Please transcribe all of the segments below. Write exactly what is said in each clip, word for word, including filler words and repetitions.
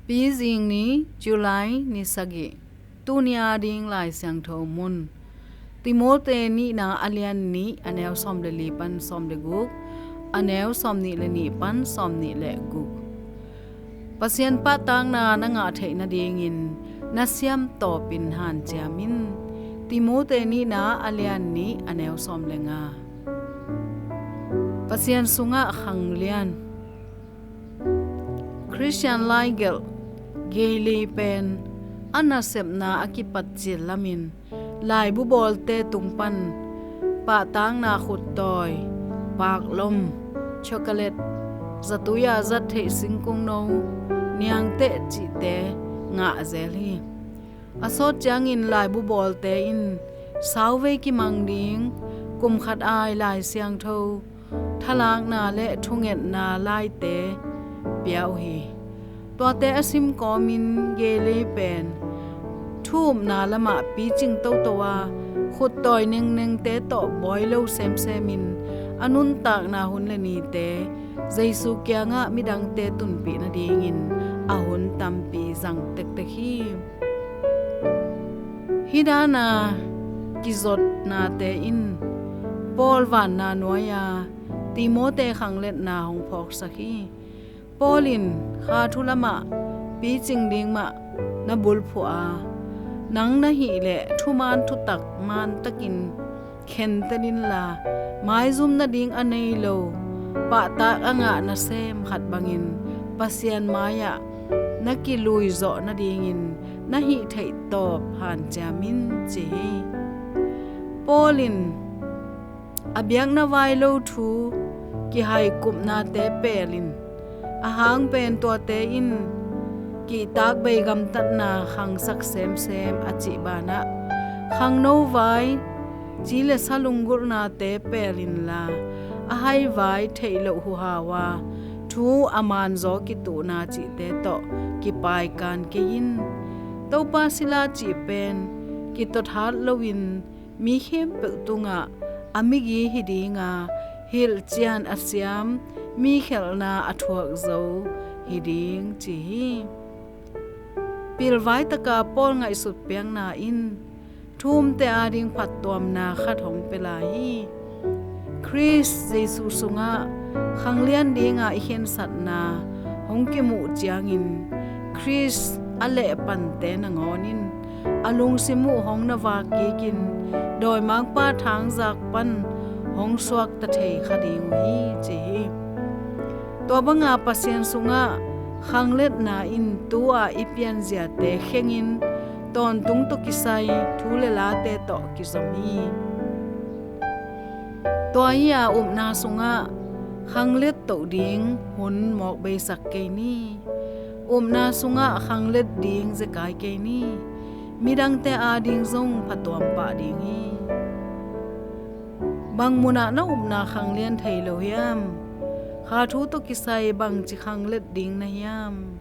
Pizing ni, July ni sagih. Tuni a ding Lai Siangtho mun: Timote nihna a lian nih, a neu sawm le li pan sawm le guk, a neu sawm nih le nih pan sawm nih le guk. Pasian pahtakna na ngah theih nadingin na siam tawpin hanciam in. Timote nihna a lian nih, a neu sawm le nga. Pasian sungah khanglian. Khristian laigelh geili pen a nasepna a kipat cil lamin laibu bawlte tung pan pahtakna, khuttawi, paklom, chocolate, zatui a zat theih singkungno, niangteh cihte ngah zel hi. A sawt ciangin laibu bawlte in sauvei kimang ding, kum khat ai Lai Siangtho, thalakna le thungetna laite pia uh hi. Tuate a sim kawmin geili pen thu upna lamah picing toto a, khuttawi nengnengte tawh bawi lo semsemin a nuntakna hun le nite Jesu kiangah midangte tunpih nadingin a hun tampi zang tektek hi. Hih dana kizotnate in Paul vanna nuai-a Timote khangletna hong phawksak hi. Paul in kha thu lamah picing ding mah na bulphuh a, nang na hih leh thuman thutak mantakin khentel inla, maizum nading a nei lo, pahtak a ngah nasem khat bangin Pasian mai-ah na kiluizawh nadingin na hih theih tawp hanciam in, ci hi. Paul in a biakna vai lo thu kihaikupnate pelin, a hang pen tuate in kihtak bei gamtatna khangsak semsem a cih banah, khangno vai, ci le sa lunggulhnate pel inla, a hai vai theih loh huhau a thu a manzaw kituhna cihte tawh kipaikan kei in. Topa sila cih pen kitothat loin mi khempeuh tungah a migi hi dinga, hilhcian a siam, mi khelhna a thuak zo hi ding, ci hi. Pilvai taka Paul ngaihsut piakna in thu umte ading phattuamna khat hong pia lai hi. Khrist Jesu sungah khanglian dinga i khensatna hong kimuh ciangin, Khrist a lehpante nangawn in a lungsim uh hong na vak kikin, dawimangpa thangzak pan hong suakta thei kha ding uh hi, ci hi. Tua banga Pasian sungah khangletna in tu-a i pianziate khengin tawntung tawh kisai thu le late tawh kizom hi. Tua hi-a upna sungah khanglet toh ding hun mawk beisak kei ni. Upna sungah khanglet ding zekai kei ni. Midangte ading zong phatuam pah ding hi. Bang munah na upna khanglian thei lo hiam? Kha thu tawh kisai bangci khanglet ding na hiam?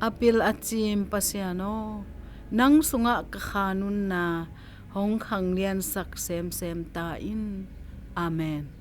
A pil a cim Pasian aw, nang sungah ka kha nunna hong khangliansak semsem ta in. Amen.